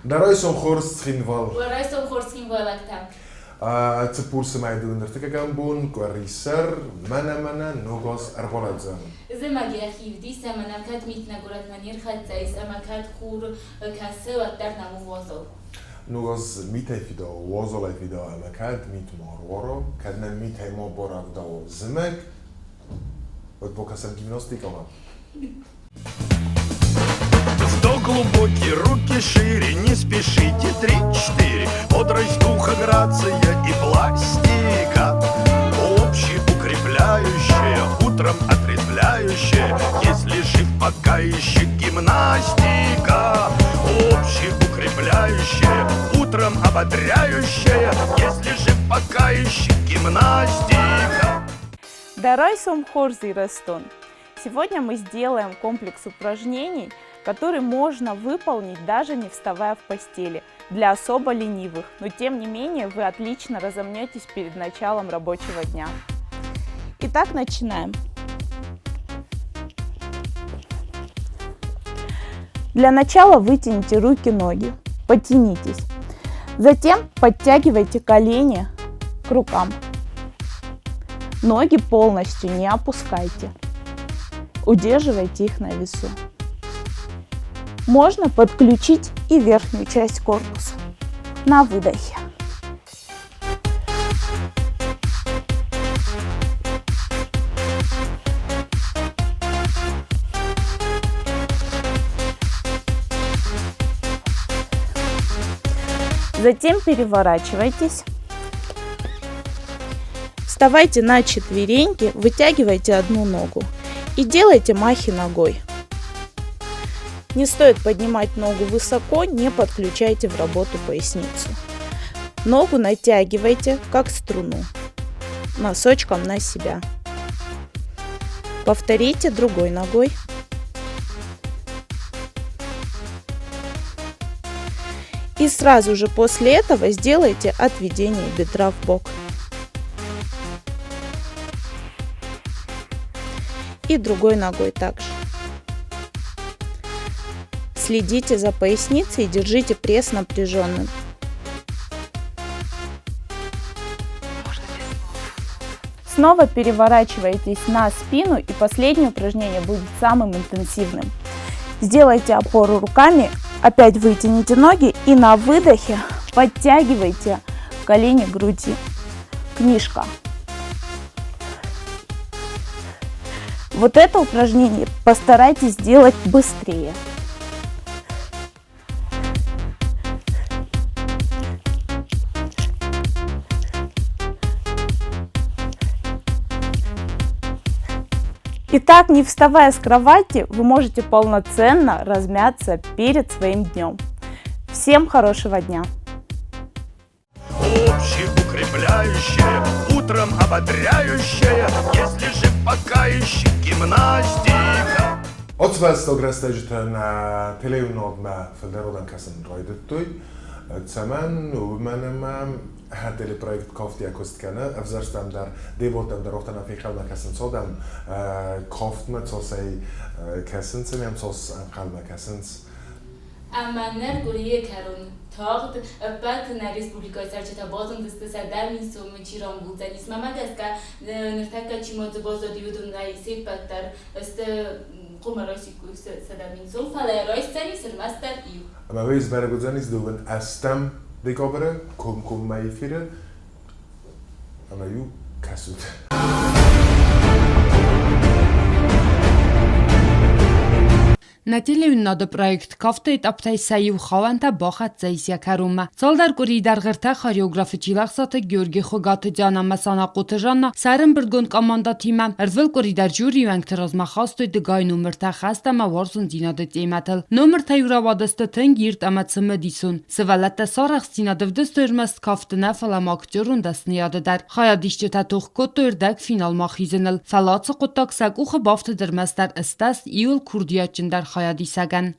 Дӕ райсом хорз, Цхинвал! Уӕ райсом хорз, цхинвайлӕгтӕ! Цыппурсы мӕйы дыууынӕртыккӕгӕм бон, къуырисӕр, мӕнӕ-мӕнӕ ног аз ӕрбалӕудзӕн. Зымӕг йӕхи вдисы, ӕмӕ нӕм кӕд мит нӕ горӕтмӕ не рхӕццӕ ис ӕмӕ кӕд хур кӕсы, уӕддӕр нӕм у уазал. Ног аз митӕй фидауы, уазалӕй фидауы ӕмӕ кӕд мит ма руара, кӕд нӕм митӕй ма барӕвдауа зымӕг, уӕд бакӕсӕм гимнастикӕмӕ. Вдох глубокий, руки шире, не спешите, три-четыре. Бодрость духа, грация и пластика. Общеукрепляющая, утром отрезвляющая. Если жив, пока еще гимнастика. Общеукрепляющая, утром ободряющая. Если жив, пока еще гимнастика. Дӕ райсом хорз, Ирыстон! Сегодня мы сделаем комплекс упражнений, который можно выполнить, даже не вставая в постели, для особо ленивых, но тем не менее вы отлично разомнетесь перед началом рабочего дня. Итак, начинаем. Для начала вытяните руки-ноги, потянитесь. Затем подтягивайте колени к рукам. Ноги полностью не опускайте. Удерживайте их на весу. Можно подключить и верхнюю часть корпуса на выдохе. Затем переворачивайтесь. Вставайте на четвереньки, вытягивайте одну ногу и делайте махи ногой. Не стоит поднимать ногу высоко, не подключайте в работу поясницу. Ногу натягивайте, как струну, носочком на себя. Повторите другой ногой. И сразу же после этого сделайте отведение бедра в бок. И другой ногой также. Следите за поясницей и держите пресс напряженным. Снова переворачивайтесь на спину, и последнее упражнение будет самым интенсивным. Сделайте опору руками, опять вытяните ноги и на выдохе подтягивайте колени к груди. Книжка. Вот это упражнение постарайтесь сделать быстрее. Итак, не вставая с кровати, вы можете полноценно размяться перед своим днем. Всем хорошего дня! Общеукрепляющая, утром ободряющая, если жив, пока еще гимнастика. Оцвӕстаг рӕстӕджытӕ нӕ телеуынадмӕ фылдӕр адӕм кӕсын райдыдтой. Цӕмӕн? Уымӕн ӕмӕ телепроект Кафт йӕ куыст кӕны. Ӕвзӕрстӕм дӕр, деболтӕм дӕр афтӕ нӕ фенхъӕлмӕ кӕсынц адӕм. Кафтмӕ цасӕй кӕсынц ӕмӕ йӕм цас ӕнхъӕлмӕ кӕсынц. Ӕмӕ ныр къуырийы кӕрон тагъд ӕппӕт нӕ республикӕйы цӕрджытӕ базондзысты 100 000 сомы чи рамбулдзӕнис. Мӕнмӕ гӕсгӕ, ныртӕккӕ чи ма дзы баззади, уыдонӕй се ппӕт дӕр сты хъуамӕ райсиккой 100 000 сом, фӕлӕ райсдзӕнис ӕрмӕстдӕр иу. Ӕмӕ уый сбӕрӕг уыдзӕнис дыууын ӕстӕм декабры комкоммӕ эфиры ӕмӕ-иу кӕсут. Нӕ телеуынынады проект Кафты этаптӕй сӕ иу хауӕнтӕ бахӕццӕ ис йӕ кӕронмӕ. Цалдӕр къуырийы дӕргъы ӕртӕ хореографы Чилӕхсаты Георги, Хуыгаты Диана ӕмӕ Санахъоты Жанна сӕ ӕрӕмбырдгонд командӕтимӕ ӕрвылкъуыри дӕр жюрийы уӕнгты размӕ хастой дыгай номыртӕ хӕст ӕмӕ уарзондзинады темӕтыл. Номыртӕ-иу рауадысты тынг ирд ӕмӕ цымыдисон. Сывӕллӕттӕ сӕ арӕхстдзинад ӕвдыстой ӕрмӕст кафты нӕ, фӕлӕ ма актерон дӕсныйады дӕр. Хайадисджытӕ тох кодтой ӕрдӕгфиналмӕ ахизыныл, фӕлӕ ацы хъуыддаг сӕ къухы бафтыд ӕрмӕстдӕр ӕстӕс иуыл курдиатджындӕр хайадисӕгӕн.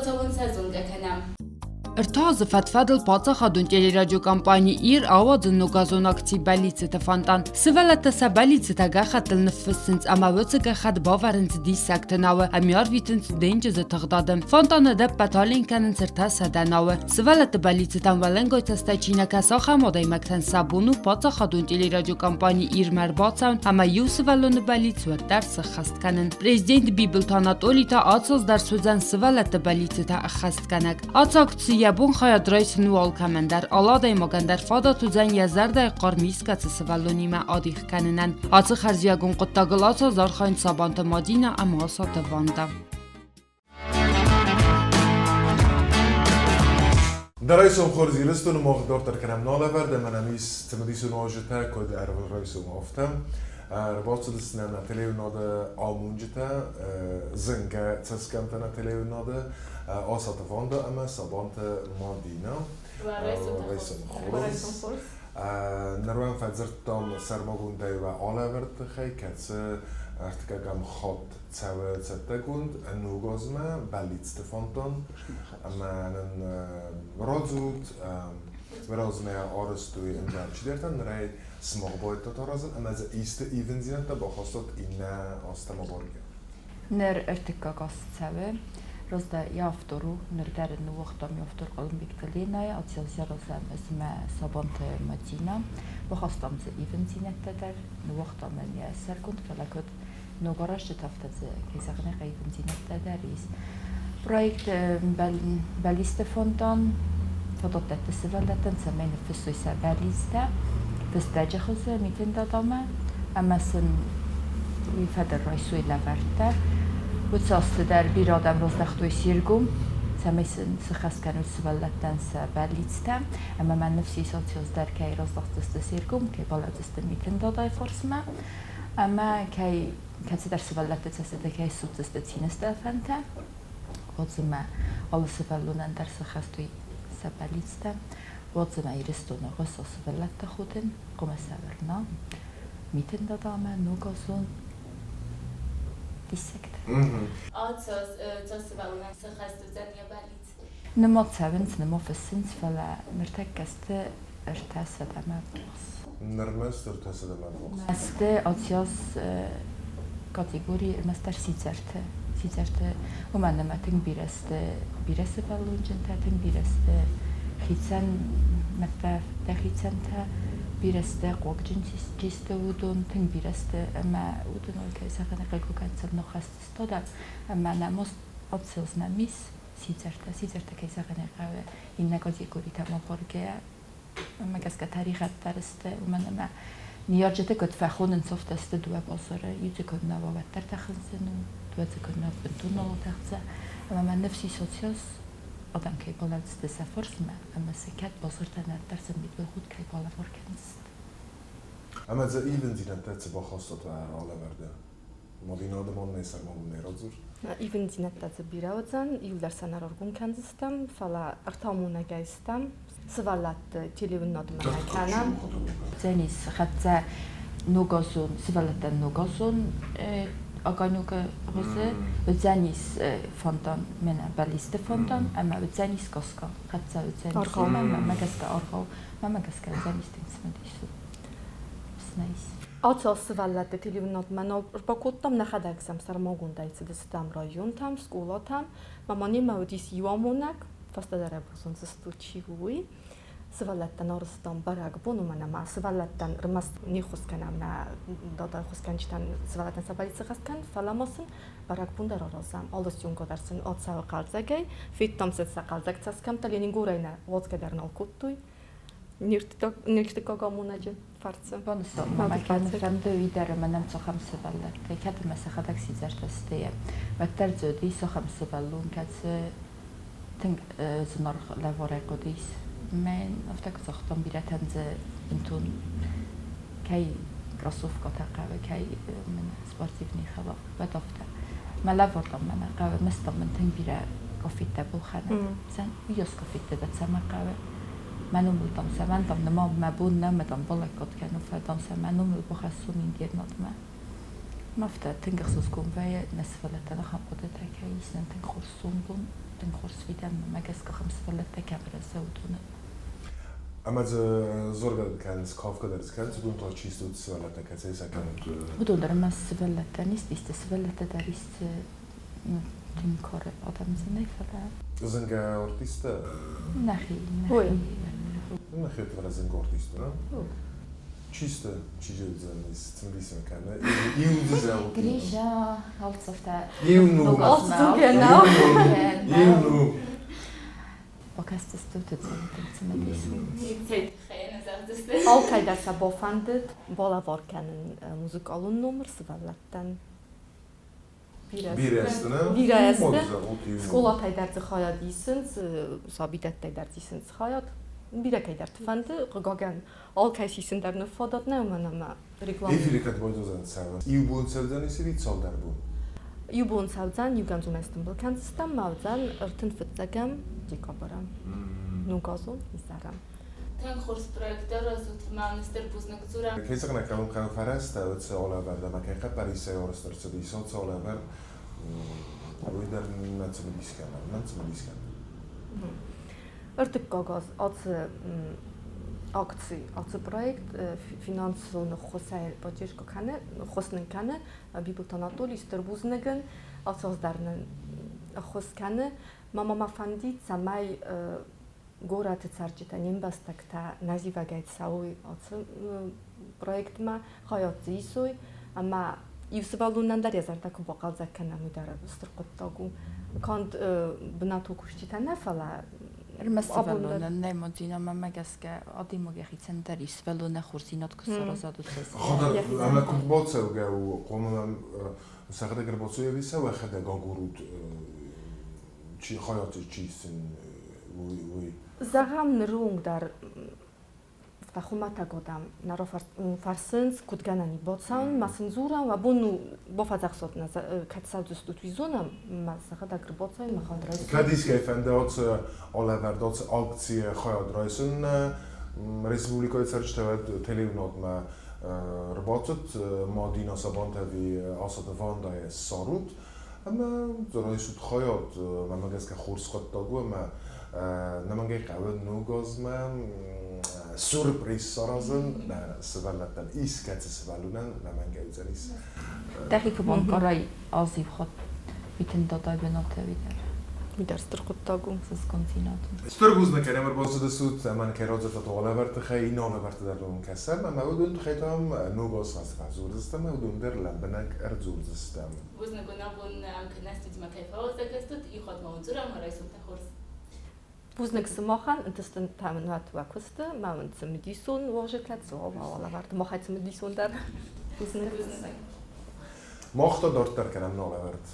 Ӕрбацӕуын сӕ зонгӕ кӕнӕм. Ӕртӕ азы фӕд-фӕдыл паддзахадон телерадиокомпани «Ир» ауадзы ногазон акци «Бӕллиццыты фонтан». Сывӕллӕттӕ сӕ бӕллиццытӕ гӕххӕттыл ныффыссынц ӕмӕ уыцы гӕххӕтт бавӕрынц диссӕгты науы ӕмӕ арвитынц денджызы тыгъдады. Фонтаны ӕдӕппӕт аленк кӕнынц 300 науы. Сывӕллӕтты бӕллиццытӕм уӕлӕнгай цӕстӕй чи нӕ кӕсы, ахӕм адӕймӕгтӕн сӕ бон у паддзахадон телерадиокомпани «Ир»-мӕ ӕрбацӕуын ӕмӕ иу сывӕллоны бӕллиц уӕддӕр сӕххӕст кӕнын. Президент Бибылты Анатоли та ацы аз дӕр суыдзӕн сывӕллӕтты бӕллиццытӕ ӕххӕстгӕнӕг. Ацы акци йӕ бон хайад райсын у алкӕмӕн дӕр. Алы адӕймагӕн дӕр фадат уыдзӕн йӕ зӕрдӕйы хъарм искӕцы сывӕллонимӕ адих кӕнынӕн. Ацы хӕрзиуӕгон хъуыддагыл ацы аз архайынц Сабанты Мадинӕ ӕмӕ Асаты Ванда. Дӕ райсом хорз, Ирыстоны мах дарддӕр кӕнӕм нӕ алӕвӕрд ӕмӕ нӕм ис цымыдисон уазджытӕ, куыд ӕрвылрайсом, афтӕ. Ӕрбацыдысты нӕм нӕ телеуынады амонджытӕ, зынгӕ цӕсгӕмттӕ нӕ телеуынады, Асаты Ванда ӕмӕ Сабанты Мадинӕ. Райсом хорз. Ныр уӕм фӕдзырдтам сӕрмагондӕй уӕ алӕвӕрды тыххӕй, кӕцы ӕртыккӕгӕм хатт цӕуы цӕттӕгонд ног азмӕ бӕллицты фонтан ӕмӕ нын радзурут, размӕ арӕзтой ӕндӕр чидӕртӕ, нырӕй сымах байдыдтат аразын ӕмӕ дзы исты ивындзинӕдтӕ бахастат иннӕ азтӕм абаргӕ? Ныр ӕртыккаг аз цӕуы. Раздӕр йӕ автор у, ныр дӕр ын ныууагътам йӕ автор Хъуылымбегты Ленӕйы, аци разӕм ӕзмӕ Сабанты Мадинӕ. Бахастам дзы ивындзинӕдтӕ дӕр, ныууагътам ын йӕ сӕргонд, фӕлӕ куыд ног арӕзтытӕ, афтӕ дзы, кӕй зӕгъын ӕй хъӕуы, ивындзинӕдтӕ дӕр ис. Проект Бӕллицты фондӕн фадат дӕтты сывӕллӕттӕн, цӕмӕй ныффыссой сӕ бӕллицтӕ фыстӕджы хуызы митингадамӕ ӕмӕ сын уый фӕдыл райсой лӕвӕрттӕ. Уыцы азты дӕр бирӕ адӕм раздӕхтой се ргом, цӕмӕй сын сыххӕст кӕной сывӕллӕттӕн сӕ бӕллицтӕ. Ӕмӕ мӕ ныфс ис, ацы аз дӕр кӕй раздахдзысты се ргом, кӕй балӕудзысты митингадайы фарсмӕ ӕмӕ кӕй кӕцыдӕр сывӕллӕтты цӕстыты кӕй ссудздзысты цины стъӕлфӕнтӕ, уӕд дзы мӕ алы сывӕллонӕн дӕр сыххӕст уый сӕ бӕллицтӕ, уӕд дзы мӕ Ирыстоны гъуысо сывӕллӕтты худын, хъуымӕ сӕвӕрна, Митын дадамӕ ногазон диссӕгтӕ. Ацы сывӕллонӕн сыххӕст уыдзӕн йӕ бӕллиц? Нымӕ цӕуынц, нымӕ фыссынц, фӕлӕ ныртӕккӕ сты 300-мӕ ввахс. Нырмӕ сты 300-мӕ ввахс. Сты аци категори ӕрмӕстдӕр сидзӕрты. Сидзӕрты, уымӕн ӕмӕ тынг бирӕ сты бирӕ сывӕллонджынтӕ, тынг бирӕ сты хицӕн мӕдтӕ хицӕнтӕ, бирӕ сты хъуагджын чи сты, уыдон, тынг бирӕ сты ӕмӕ уыдоныл кӕй зӕгъын ӕй хъӕуы, кӕнцӕн ныххӕст ӕмӕ нӕм аци нӕм ис сидзӕртӕ. Сидзӕртӕ, кӕй зӕгъын ӕй хъӕуы, иннӕ категоритӕм абаргӕйӕ уымӕ гӕсгӕ тӕригъӕд дӕр сты, уымӕн ӕмӕ ныййарджыты куыд фӕхонынц, афтӕ сты дыууӕ базары. Иу дзы куыд нӕ уа, уӕддӕр тӕхындзӕн у, дыууӕ дзы куыд нӕ бынтон нал атӕхдзӕн. Ӕмӕ мӕ ныфс ис, аци адӕм кӕй балӕудзысты сӕ фарсмӕ ӕмӕ сӕ кӕд базартӕ нӕддӕр сӕ мидбылхудт кӕй балӕвар кӕндзысты. Ӕмӕ дзы ивындзинӕдтӕ цы бахастат уӕ алӕвӕрды? Мадинады ма нӕ сӕрмагондӕй радзур. Ивындзинӕдтӕ дзы бирӕ уыдзӕн, иуылдӕр сӕ нӕ раргом кӕндзыстӕм, фӕлӕ ӕртӕамонӕгӕй стӕм, сывӕллӕтты телеуынынадмӕ нӕ кӕнӕм. Дзӕнис хӕццӕ ногазон, сывӕллӕттӕн ногазон огонёк-ы хуызы, уыдзӕнис фонтан, мӕнӕ баллисты фонтан ӕмӕ уыдзӕнис сказка, хӕццӕ уыдзӕнис мӕмӕ гӕсгӕ аргъау, мӕмӕ гӕсгӕ уыдзӕнис тынг цымыдисон. Снайс. Ацы сывӕллӕтты телеуынынадмӕ нал ӕрбакодтам, нӕхӕдӕг сӕм сӕрмагондӕй цыдыстӕм районтӕм, скъолатӕм. Мӕ немӕ уыдис иу амонӕг, фӕстӕдӕр ӕрбазондзыстут, чи у, уый. Сывӕллӕттӕн арызтам бӕрӕгбон, уымӕн ӕмӕ сывӕллӕттӕн ӕрмӕст не ххуыс кӕнӕм нӕ дада ӕххуысгӕнджытӕн сывӕллӕттӕн сӕ полици хӕст кӕн, фӕлӕ ма сын бӕрӕгбон дӕр аразӕм. Алы съемка дӕр сын ацӕуы хъӕлдзӕгӕй. Федтам сын сӕ хъӕлдзӕг цӕсгӕмттӕ, Ленингорӕй нӕ уадзгӕ дӕр нал кодтой. Нертыккаг амонӕджы фӕрцы. Банысан ма кӕны фӕнды уый дӕр ӕмӕ нӕм цахӕм сывӕллӕттӕ, кӕд ӕмӕ сӕхӕдӕг сидзӕртӕ сты, уӕддӕр дзы уыди цахӕм сывӕллон, кӕцы тынг зынаргъ лӕварӕй хъуыдис. Мӕн афтӕ куы загътам, бирӕтӕн дзы бынтон кӕй кроссовкӕтӕ хъӕуы, кӕй спортивный хӕлаф, уӕд афтӕ. Мӕ лӕвӕрдам мӕнӕ хъӕуы, мыстам мын тынг бирӕ къафеттӕ балхӕнӕд. Уыйас къафеттӕ дӕ цӕмӕ хъӕуы? Мӕ номыл, дам, цӕмӕн, дам, нымад мӕ бон нӕ, мӕ, дам, балӕггад кӕнон, фӕлӕ, дам, сӕ мӕ номыл бахӕссон ингернадмӕ. Мӕ афтӕ тынг ӕхсызгон вӕййы, нӕ сывӕллӕттӕн ахӕм хъуыдытӕ кӕй ис, нын тынг хорз сомбон, тынг хорз фидӕнмӕ мӕ гӕсгӕ ахӕм сывӕллӕттӕ кӕм рӕзы, уыдонӕн. Ӕмӕ дзы дзоргӕ кӕнынц, кафгӕ дӕр кӕнынц, уыдон та чи стут сывӕллӕттӕ, кӕцӕй сӕ кӕнут? Уыдон дӕр ӕмӕ сывӕллӕттӕн ис, исты сывӕллӕттӕ дӕр ис, тынг кары адӕм дзы нӕй, фӕлӕ... Зынгӕ артисттӕ? Нӕхи, нӕхи. Нӕхи фӕлӕ зынгӕ артисттӕ, нӕ? Чисто чи уыдзӕнис, цымыдисон кӕны. Иу дзы зӕгъут. Гриша, алцӕфтӕ. Иу ну. Genau. Иу ну. Бакастыстут цымыдисон. Алкӕй дӕр сӕ бафӕндыд балӕвар кӕнын музыкалон номыр сывӕллӕттӕн. Бирӕ сты, нӕ? Бирӕ сты. Скъолатӕй дӕр дзы хайад исынц, сабидӕттӕй дӕр дзы исынц хайад. Бирӕ кӕйдӕрты фӕнды, хъыгагӕн, алкӕй сисын дӕр ныр фадат нӕ, уымӕн ӕмӕ реклама. Эфири кӕд байдзӕн цӕуӕн? Иу бон цӕудзӕн эфири цалдӕр бон? Иу бон цӕудзӕн, иугӕндзон ӕстымбыл кӕндзыстӕм, ма уыдзӕн 35 декабры. Ногазон изӕры. Тынг хорз проекттӕ рацыд, мӕ стыр бузныг дзурӕм. Кӕй зӕгъын ӕй хъӕуы, хъӕуы фӕрӕзтӕ уыцы алӕвӕрд ӕмӕ кӕй хъӕппӕрисӕй арӕзт ӕрцыдис ацы алӕвӕрд, уый дӕр нӕ цымыдис кӕны, мӕн цымыдис кӕны. Ӕртыккаг аз ацы акци, ацы проект финансон ӕххуысӕй поддержка кӕны, ӕххуыс нын кӕны Бибылты Анатолий стыр бузныг ын, ацы аз дӕр нын ӕххуыс кӕны. Мӕ ма фӕндид, цӕмӕй горӕты цӕрджытӕ, не мбӕстӕгтӕ нӕзивӕгӕй цӕуой ацы проектмӕ, хайад дзы исой ӕмӕ иу сывӕллонӕн дӕр йӕ зӕрдӕ куы бахъӕлдзӕг кӕнӕм, уый дӕр стыр хъуыддаг у. Канд бынатон кусджытӕ нӕ, фӕлӕ Ӕрмӕст сывӕллонӕн нӕ модзинадмӕ гӕсгӕ адӕймаг йӕхицӕн дӕр ис сывӕллонӕн хорздзинад куы сараза, уыцы Ӕмӕ куыд бацӕугӕ у, хъуамӕ сӕхӕдӕг ӕрбацӕуой ӕви сӕ уӕхӕдӕг агурут, чи хайад чи сын, уый? Зӕгъӕм, ныры онг дӕр хуымӕтӕг адӕм нӕ фӕрсынц, куыд гӕнӕн и бацӕуын, ма сын дзурӕм, абон ну бафӕдзӕхсот нӕ, кӕд цӕудзыстут, уый зонӕм, ма сӕхӕдӕг ӕрбацӕуын, махӕн райсом. Кӕд искӕй фӕнды ацы алӕвӕрд, ацы акцийы хайад райсын республикӕйы цӕрджытӕ уӕд телеуынадмӕ ӕрбацыд Мадина Сабантӕ ӕви Асаты Вандайы ссарут ӕмӕ райсут хайад, мӕнмӕ гӕсгӕ хорз хъуыддаг у ӕмӕ нӕмӕнгӕй хъӕуы ног азмӕ сюрприз саразын нӕ сывӕллӕттӕн, искӕцы сывӕллонӕн нӕмӕнгӕй уыдзӕнис. Дӕхи куы банкъарай аз иу хатт митын дадай бынаты уый дӕр. Уый дӕр стыр хъуыддаг у. Сыскондзинад. Стыр бузныг кӕнӕм ӕрбацыдыстут ӕмӕ кӕй радзырдтат алӕвӕрды тыххӕй, иннӕ алӕвӕрдты дӕр уын кӕсӕм ӕмӕ уыдон тыххӕй та ног аз фӕдзурдзыстӕм ӕмӕ уыдон дӕр лӕмбынӕг ӕрдзурдзыстӕм. Бузныг уын абон ам кӕнӕ студимӕ кӕй фӕуазӕг стут, иу хатт ма уын дзурӕм, райсом та хорз. Бузныг сымахӕн, ӕнтыстытӕ мын уӕт уӕ куысты, мӕ уын цымыдисон уазджытӕ, алӕвӕрды махӕй цымыдисон дӕр. Бузныг. Мах та дарддӕр кӕнӕм нӕ алӕвӕрд.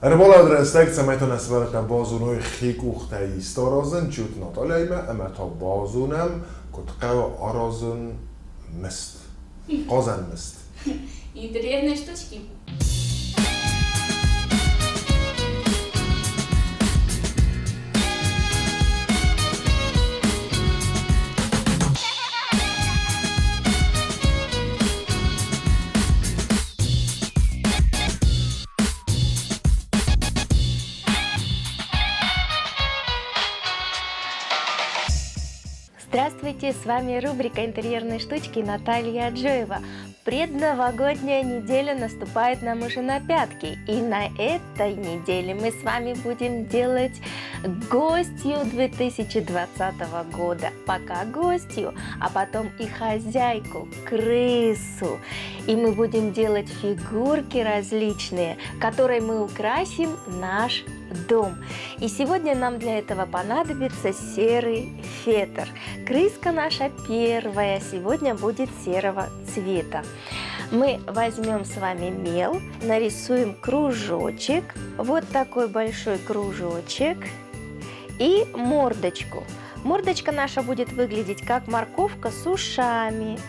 Ӕрбалӕуд рӕстӕг, цӕмӕй та нӕ сывӕллӕттӕ базоной хи къухтӕй исты аразын, чут Натальяимӕ ӕмӕ та базонӕм, куыд хъӕуы аразын мыст, хъазӕн мыст. Интерьерные штучки. Здравствуйте! С вами рубрика «Интерьерные штучки» Наталья Аджоева. Предновогодняя неделя наступает нам уже на пятки. И на этой неделе мы с вами будем делать гостью 2020 года. Пока гостью, а потом и хозяйку, крысу. И мы будем делать фигурки различные, которые мы украсим наш дом. И сегодня нам для этого понадобится серый фетр. Крыска наша первая сегодня будет серого цвета. Мы возьмем с вами мел, нарисуем кружочек, вот такой большой кружочек и мордочку. Мордочка наша будет выглядеть как морковка с ушами.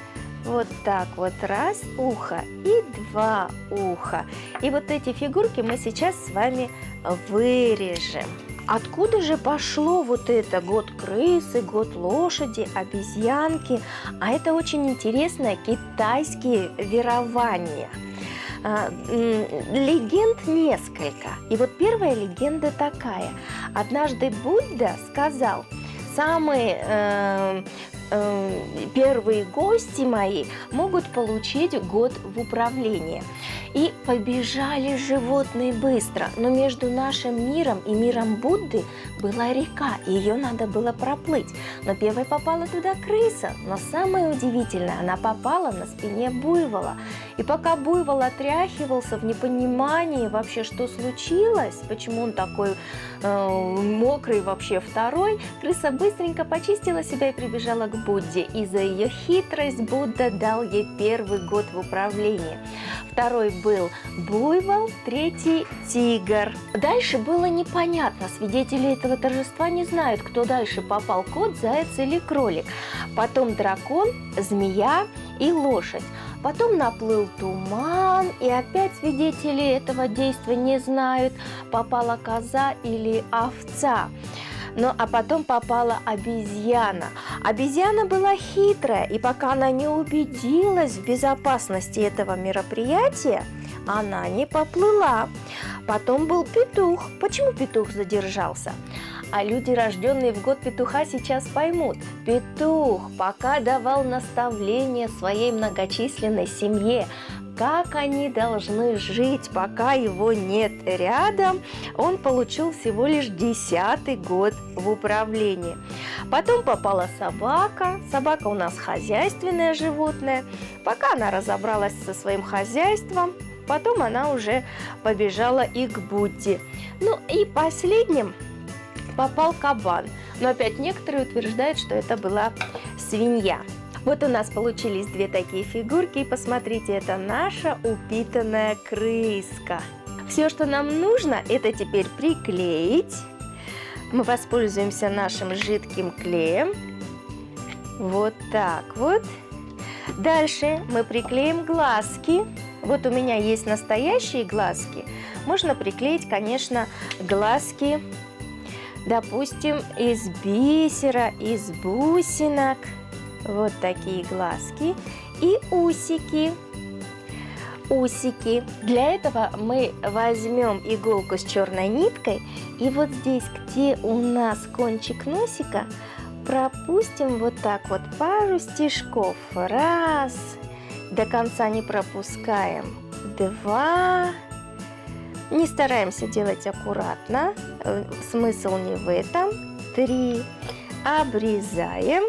Вот так вот раз ухо и два уха. И вот эти фигурки мы сейчас с вами вырежем. Откуда же пошло вот это год крысы, год лошади, обезьянки? А это очень интересное китайские верования. Легенд несколько. И вот первая легенда такая. Однажды Будда сказал, самые первые гости мои могут получить год в управлении. И побежали животные быстро, но между нашим миром и миром Будды была река, и ее надо было проплыть. Но первой попала туда крыса, но самое удивительное, она попала на спине буйвола. И пока буйвол отряхивался в непонимании вообще, что случилось, почему он такой мокрый вообще второй, крыса быстренько почистила себя и прибежала к Будде. И за ее хитрость Будда дал ей первый год в управлении. Второй был буйвол, третий тигр. Дальше было непонятно, свидетели этого торжества не знают, кто дальше попал, кот, заяц или кролик. Потом дракон, змея и лошадь. Потом наплыл туман, и опять свидетели этого действа не знают, попала коза или овца. Ну, а потом попала обезьяна. Обезьяна была хитрая, и пока она не убедилась в безопасности этого мероприятия, она не поплыла. Потом был петух. Почему петух задержался? А люди, рожденные в год петуха, сейчас поймут. Петух пока давал наставление своей многочисленной семье, как они должны жить, пока его нет рядом, он получил всего лишь 10-й год в управлении. Потом попала собака. Собака у нас хозяйственное животное. Пока она разобралась со своим хозяйством, потом она уже побежала и к Будде. Ну и последним попал кабан. Но опять некоторые утверждают, что это была свинья. Вот у нас получились две такие фигурки. И посмотрите, это наша упитанная крыска. Все, что нам нужно, это теперь приклеить. Мы воспользуемся нашим жидким клеем. Вот так вот. Дальше мы приклеим глазки. Вот у меня есть настоящие глазки. Можно приклеить, конечно, глазки, допустим, из бисера, из бусинок. Вот такие глазки и усики. Усики. Для этого мы возьмем иголку с черной ниткой и вот здесь, где у нас кончик носика, пропустим вот так вот пару стежков. Раз. До конца не пропускаем. Два. Не стараемся делать аккуратно. Смысл не в этом. Три. Обрезаем.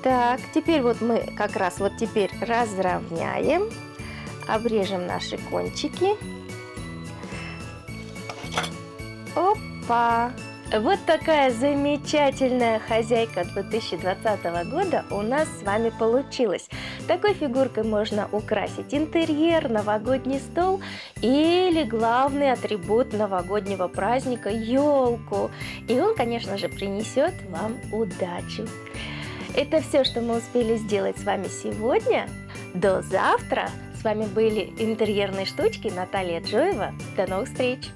Так, теперь вот мы как раз вот теперь разровняем, обрежем наши кончики. Опа! Вот такая замечательная хозяйка 2020 года у нас с вами получилась. Такой фигуркой можно украсить интерьер, новогодний стол или главный атрибут новогоднего праздника – елку. И он, конечно же, принесет вам удачу. Это все, что мы успели сделать с вами сегодня. До завтра! С вами были интерьерные штучки Наталья Джоева. До новых встреч!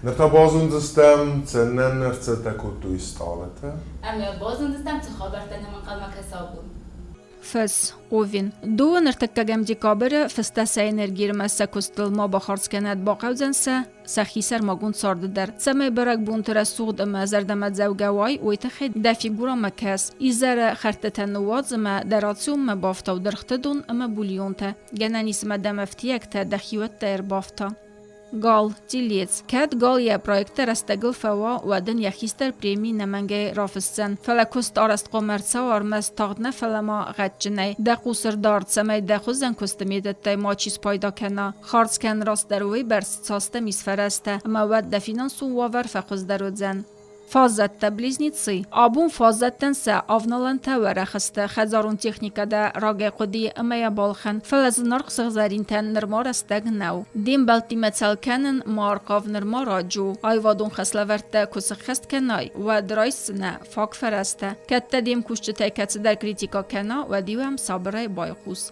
Ныр та базондзыстӕм, цы нӕ ӕрцӕттӕ кодтой стъалытӕ. Ӕмӕ базондзыстӕм, цы хабӕрттӕ нӕм ӕнхъӕлмӕ кӕсы абон. Фыс, Овен. Дыууын ӕртыккӕгӕм декабры фыстӕ сӕ энергиимӕ сӕ куыстыл ма бахардз кӕнӕд, бахъӕудзӕн сӕ сӕхи сӕрмагонд царды дӕр. Цӕмӕй бӕрӕгбонты рӕсугъд ӕмӕ зӕрдӕмӕдзӕугӕ уай, уый тыххӕй дӕ фигурӕмӕ кӕс. Изӕры хӕрдтытӕ ныууадз ӕмӕ дӕ рационмӕ бафтау дыргъты дон ӕмӕ бульонтӕ. Гӕнӕн ис ӕмӕ дӕм ӕфтиӕгтӕ дӕхиуӕттӕй ӕрбафта. Гал, Телец. Кӕд Гал йӕ проекттӕ рӕстӕгыл фӕуа, уӕд ын йӕ хистӕр преми нӕмӕнгӕй рафысдзӕн. Фӕлӕ куыст арӕзт хъуамӕ ӕрцӕуа ӕрмӕст тагъд нӕ, фӕлӕ ма гъӕдджынӕй. Дӕ хъус ӕрдар, цӕмӕй дӕ хуызӕн куысты методтӕй мачи спайда кӕна. Хардз кӕн растдӕр уыйбӕрц, цас дӕм ис фӕрӕзтӕ, ӕмӕ уӕд дӕ финансон уавӕр фӕхуыздӕр уыдзӕн. Фаззӕттӕ, близнецы. Абон фаззӕттӕн сӕ авналӕнтӕ уӕрӕх сты, хӕдзарон техникӕ дӕ рагӕй хъуыди ӕмӕ йӕ балхӕн, фӕлӕ зынаргъ сыгъзӕринтӕн нырма рӕстӕг нӕу. Де мбӕлттимӕ цӕл кӕнын ма архъав нырма раджы у. Аивадон хӕслӕвӕрдтӕ куы сыххӕст кӕнай, уӕд райсдзынӕ фаг фӕрӕзтӕ. Кӕд дӕ де мкусджытӕй кӕцыдӕр критикӕ кӕна, уӕд-иу ӕм сабырӕй байхъус.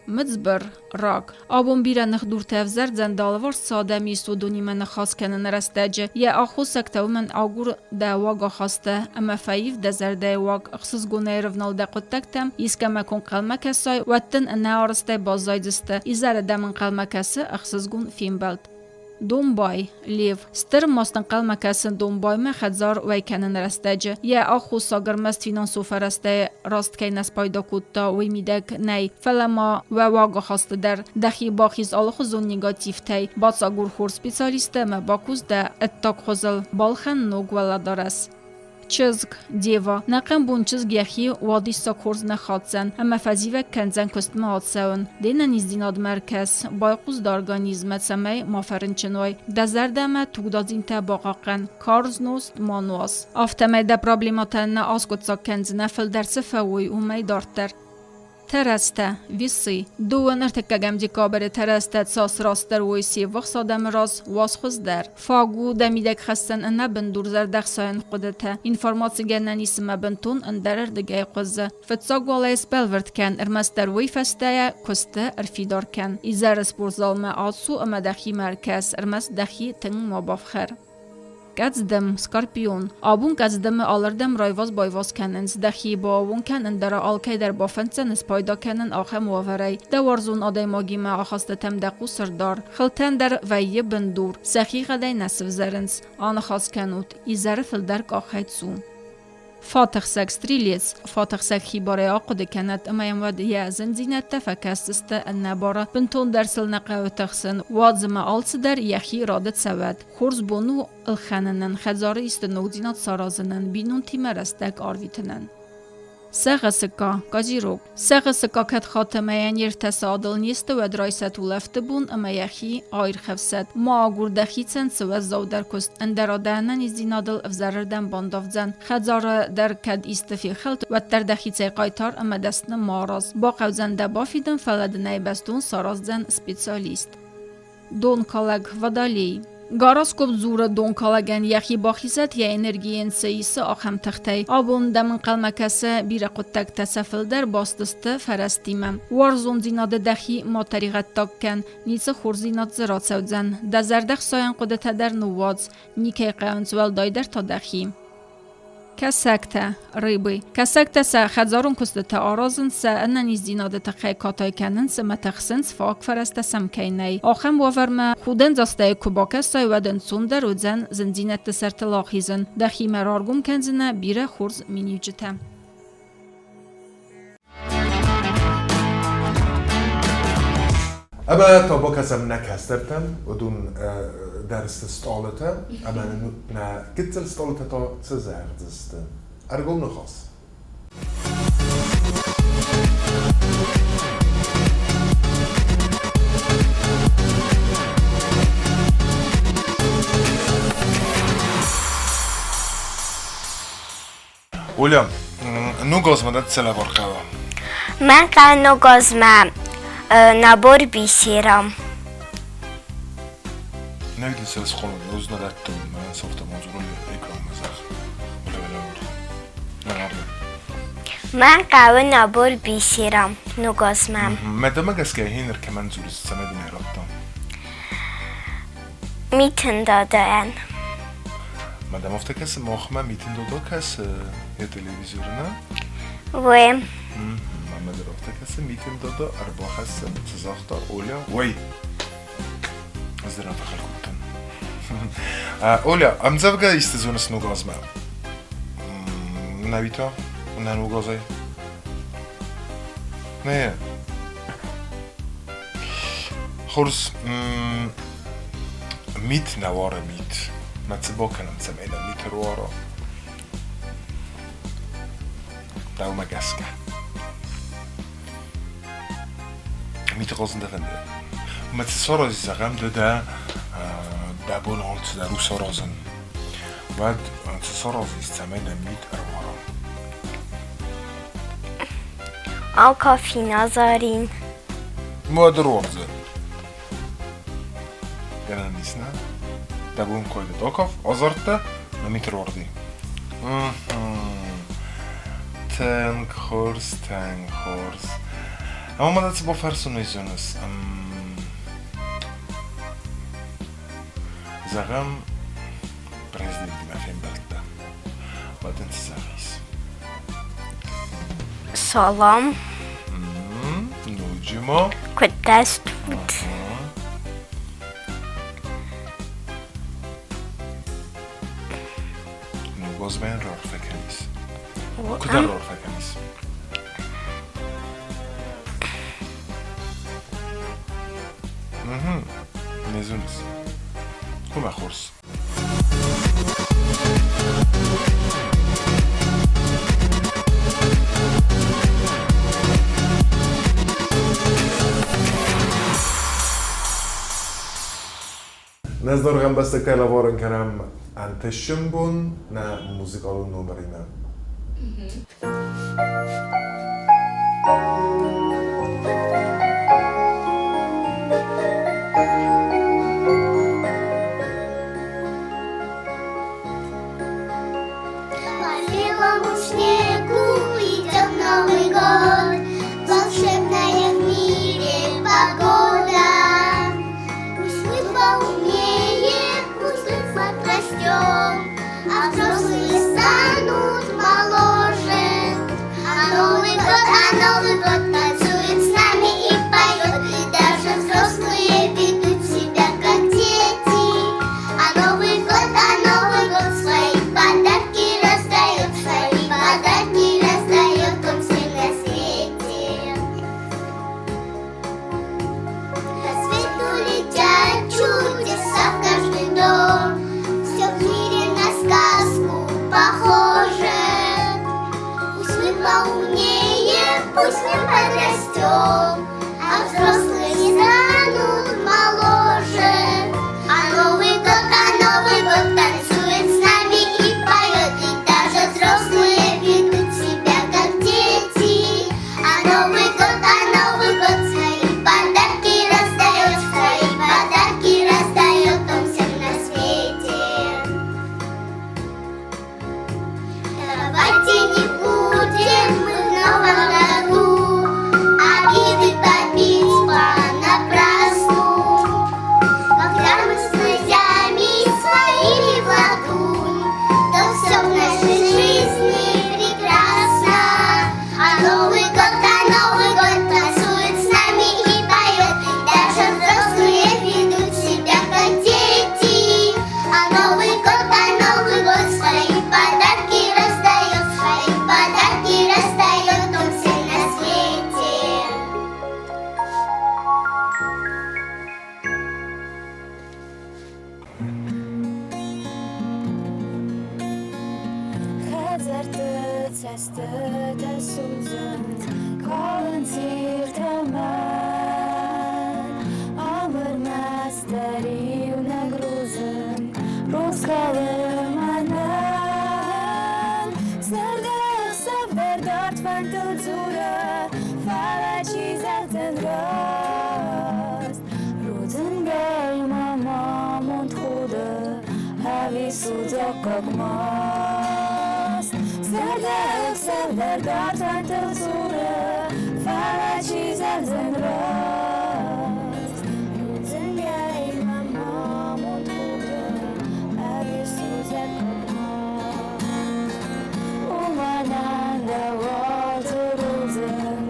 Мыдзбыр, рак. Абон бирӕ ныхдуртӕ ӕвзӕрдзӕн дӕ алыварс цы адӕм ис, уыдонимӕ ныхас кӕныны рӕстӕджы. Йӕ аххосӕгтӕ уымӕн агур дӕ уагахасттӕ ӕмӕ фӕив дӕ зӕрдӕйы уаг, ӕхсызгонӕй рывнал дӕ хъуыддӕгтӕм, искӕмӕ куы ӕнхъӕлмӕ кӕсай, уӕд дын ӕнӕарӕзтӕй баззайдзысты. Изӕры дӕм ӕнхъӕлмӕ кӕсы ӕхсызгон фембӕлд. Домбай, Лев. Стыр маст ӕнхъӕлмӕ кӕсы Домбаймӕ хӕдзар уӕй кӕныны рӕстӕджы. Йӕ аххосаг ӕрмӕст финансон фӕрӕзтӕй раст кӕй нӕ спайда кодта, уый мидӕг нӕй, фӕлӕ ма уӕ уагахасты дӕр. Дӕхи бахиз алыхуызон негативтӕй, бацагур хорз специалисттӕ ӕмӕ бакус дӕ ӕддаг хуызыл, балхӕн ног уӕлӕдарӕс. Чызг, Дева, нӕхъӕн бон чызг йӕхи уадиссаг хорз нӕ хатдзӕн ӕмӕ фӕзивӕг кӕндзӕн куыстмӕ ацӕуын. Де нӕниздзинадмӕ ӕркӕс, байхъус дӕ организммӕ, цӕмӕй ма фӕрынчын уай. Дӕ зӕрдӕмӕ тугдадзинтӕ бахъахъхъӕн, карз нозт ма нуаз. Афтӕмӕй дӕ проблемӕтӕ нӕ аскъуыддзаг кӕндзынӕ, фылдӕр цы фӕуой, уымӕй дарддӕр. Тӕрӕзтӕ, весы. Дыууын ӕртыккӕгӕм декабры тӕрӕзтӕ цас растдӕр уой се ввахс адӕмы раз, уас хуыздӕр. Фаг у дӕ мидӕгхӕссӕн ӕнӕбындур зӕрдӕхсайӕн хъуыдытӕ. Информаци гӕнӕн ис ӕмӕ бынтон ӕндӕрырдыгӕй хъуызы. Фыццаг уал ӕй сбӕлвырд кӕн, ӕрмӕстдӕр уый фӕстӕйӕ куысты ӕрфидар кӕн. Изӕры спортзалмӕ ацу ӕмӕ дӕхимӕ ӕркӕс, ӕрмӕст дӕхи тынг ма бафхӕр. Къӕдздым, скорпион. Абон къӕдздымы алырдӕм райваз-байваз кӕнынц, дӕхи бааууон кӕн, ӕндӕра алкӕй дӕр бафӕнддзӕн спайда кӕнын ахӕм уавӕрӕй. Дӕ уарзон адӕймагимӕ ахастытӕм дӕ хъус ӕрдар. Хылтӕн дӕр вӕййы бындур, сӕхигъӕдӕй нӕ сывзӕрынц. Аныхас кӕнут, изӕры фылдӕр къахӕй цу. Фатӕхсӕг стрелец, фатӕхсӕг хибарӕй ахъуыды кӕнӕд ӕмӕ йӕм уӕд йӕ зындзинӕдтӕ фӕкӕсдзысты ӕнӕбары, бынтондӕр сыл нӕ хъӕуы тыхсын, уадз ӕмӕ алцыдӕр йӕхи рады цӕуӕд. Хорз бон у ӕлхӕнынӕн, хӕдзары исты ногдзинад саразынӕн, бинонтимӕ рӕстӕг арвитынӕн. Сӕгъысыкка, козерог. Сӕгъысыкка кӕд хатт ӕмӕ йӕ не ртӕ садыл не сты, уӕд райсӕт улӕфты бон ӕмӕ йӕхи аирхӕфсӕд. Ма агур дӕхицӕн цы уӕззаудӕр куыст, ӕндӕра дӕ ӕнӕниздзинадыл ӕвзӕрырдӕм бандавдзӕн. Хӕдзары дӕр кӕд исты фехӕлд, уӕддӕр дӕхицӕй хъайтар ӕмӕ дӕсны ма араз. Бахъӕудзӕн дӕ бафидын, фӕлӕ дын ӕй бӕстон сараздзӕн специалист. Донкалӕг, водолей. Гороскоп дзуры донкалӕгӕн йӕхи бахизӕд йӕ энергийӕн цы исы, ахӕм тыхтӕй. Абон дӕм ӕнхъӕлмӕ кӕсы бирӕ хъуыддӕгтӕ, сӕ фылдӕр баст сты фӕрӕзтимӕ. Уарзондзинады дӕхи ма тӕригъӕддаг кӕн, ницы хорздзинад дзы рацӕудзӕн. Дӕ зӕрдӕхсайӕн хъуыдытӕ дӕр ныууадз, никӕй хъӕуынц, уӕлдайдӕр та дӕхи. Кӕсӕгтӕ, рыбы. Кӕсӕгтӕ сӕ хӕдзарон куыстытӕ аразынц, сӕ ӕнӕниздзинады тыххӕй катай кӕнынц ӕмӕ тыхсынц, фаг фӕрӕзтӕ сӕм кӕй нӕй. Ахӕм уавӕрмӕ худӕндзастӕй куы бакӕсай, уӕд ӕнцондӕр уыдзӕн зындзинӕдты сӕртыл ахизын. Дӕхимӕ раргом кӕндзынӕ бирӕ хорз миниуджытӕ. Ӕмӕ та бакӕсӕм нӕ кӕстӕртӕм, уыдон дӕр сты стъалытӕ, ӕмӕ нӕ гыццыл стъалытӕ та цы зӕгъдзысты? Ӕргом ныхас. Оля, ног азмӕ дӕ цы лӕвар хъӕуы? Мӕн хъӕуы ног азмӕ набор бисера. Нӕ схъомыл ӕз нӕ радтон, мӕнӕн сӕфтӕ мадзурон экранмӕ зӕгъ. Мӕн хъӕуы набор бисера ног азмӕ. Мӕ дӕмӕ гӕсгӕ хиныр кӕмӕн дзурыс, цӕмӕй дын ӕй радтон? Митын дадайӕн. Мадам афтӕ кӕсы, махмӕ Митын Додо кӕсы йӕ телевизоры, нӕ? Уе. Мамӕ дӕр афтӕ кӕсы, Митын дада ӕрбахӕссӕм, цы загъта Оля? Ой! Ӕз дӕр афтӕ хъӕр кодтон. Оля, ӕмдзӕвгӕ исты зоныс ног азмӕ? Нӕуи та? Нӕ ног азӕй? Нӕ. Хорз, мит нӕ уары мит. Мӕ цы бакӕнӕм, цӕмӕй нӕ мит ӕруара? Дӕумӕ гӕсгӕ. Миты хъазын дӕ фӕнды? Мӕ цы саразис, зӕгъӕм, ды дӕ дӕ бон алцыдӕр у саразын. Уӕд цы саразис, цӕмӕй нӕ мит ӕруара? Алкафин азарин. Уӕд ӕруардзӕн. Гӕнӕн ис, нӕ? Дӕ бон куы акаф, азардта, ӕмӕ мит ӕруарди. Тынг хорз, тынг хорз. Ӕмӕ ма дӕ цы бафӕрсын, уый зоныс? Зӕгъӕм, президентимӕ фембӕлдтӕ. Уӕд ын цы зӕгъис? Салам. Ноджы ма? Куыд дӕ стут? Ногазмӕ раарфӕ кӕнис? Куыд раарфӕ кӕнис? Не зоныс? Омӕ хорз. Нӕ зынаргъ ӕмбӕстӕгтӕ лӕварӕн кӕнӕм ӕнтыстджын бон нӕ музыкалон номеримӕ. По белому снегу идет Новый год, волшебная в мире погода. Пусть мы поумнее, пусть мы подрастем, а взрослые станут моложе. А Новый год, а Новый год танцует с нами и поет, и даже взрослые ведут себя как дети. А Новый год, а Новый год свои подарки раздает, свои подарки раздает он всем на свете. По свету летят чудеса в каждый дом, Все в мире на сказку похоже. Пусть мы поумнее, пусть мы подрастем, А взрослые станут моложе. А Новый год, а Новый год танцует с нами и поет, И даже взрослые ведут себя как дети. А Новый год, а Новый год свои подарки раздает, свои подарки раздает он всем на свете. Давайте не будем мы в новом году обиды копить понапрасну. Когда мы с друзьями своими в ладу, то все в нашей жизни прекрасно. А Новый год, а Новый год танцует с нами и поет, и даже взрослые ведут себя как дети. А Новый год, а Новый год свои подарки раздает, свои подарки раздает он всем на свете. Хӕдзӕртты цӕстытӕ судзынц, калынц иртӕ мӕн. Ӕмыр мастӕр иунӕг рудзынг рухс калы мӕнӕн. Зӕрдӕхсӕв дӕр дард фӕндтыл дзуры, фӕлӕ чи зӕгъдзӕн раст? Рудзынгӕй мӕм амонд худы, ӕви судзаггаг маст? Зӕрдӕхсӕв дӕр дард фӕндтыл дзуры, фӕлӕ чи зӕгъдзӕн раст? Рудзынгӕй мӕм амонд худы, ӕви судзаггаг маст? Уымӕн ӕндӕр уаты рудзынг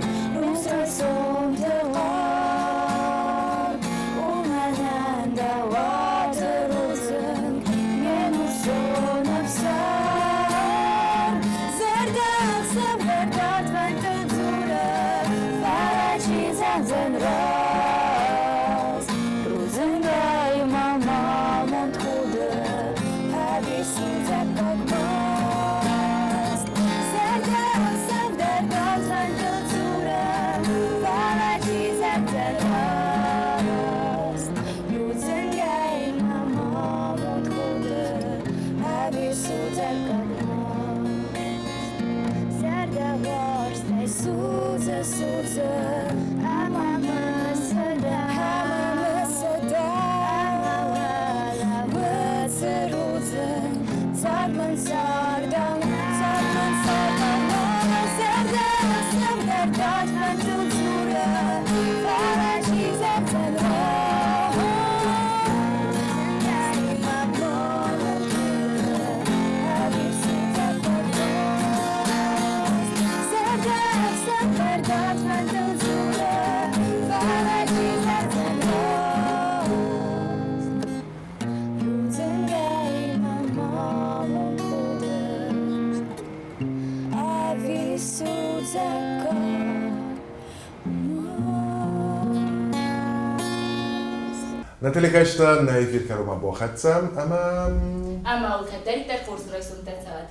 мын цардау, цард мын цардау, мӕ зӕрдӕ ӕхсӕв дӕр дард фӕндтыл дзуры, фӕлӕ чи зӕгъдзӕн Рудзынгӕй мӕ мамонд хуры, ӕви судзаг кӕрдоз? Зӕрдӕ ӕхсӕв дӕр дард фӕндтыл дзуры, фӕлӕ чи зӕгъдзӕн рост? Рудзынгӕй мӕ мамонд хуры, ӕви судзаг Нӕ телекӕсджытӕ, нӕ эфир кӕронмӕ бахӕццӕ ӕмӕ Ӕмӕ уыл кӕддӕриддӕр хорз райсомтӕ цӕуӕд.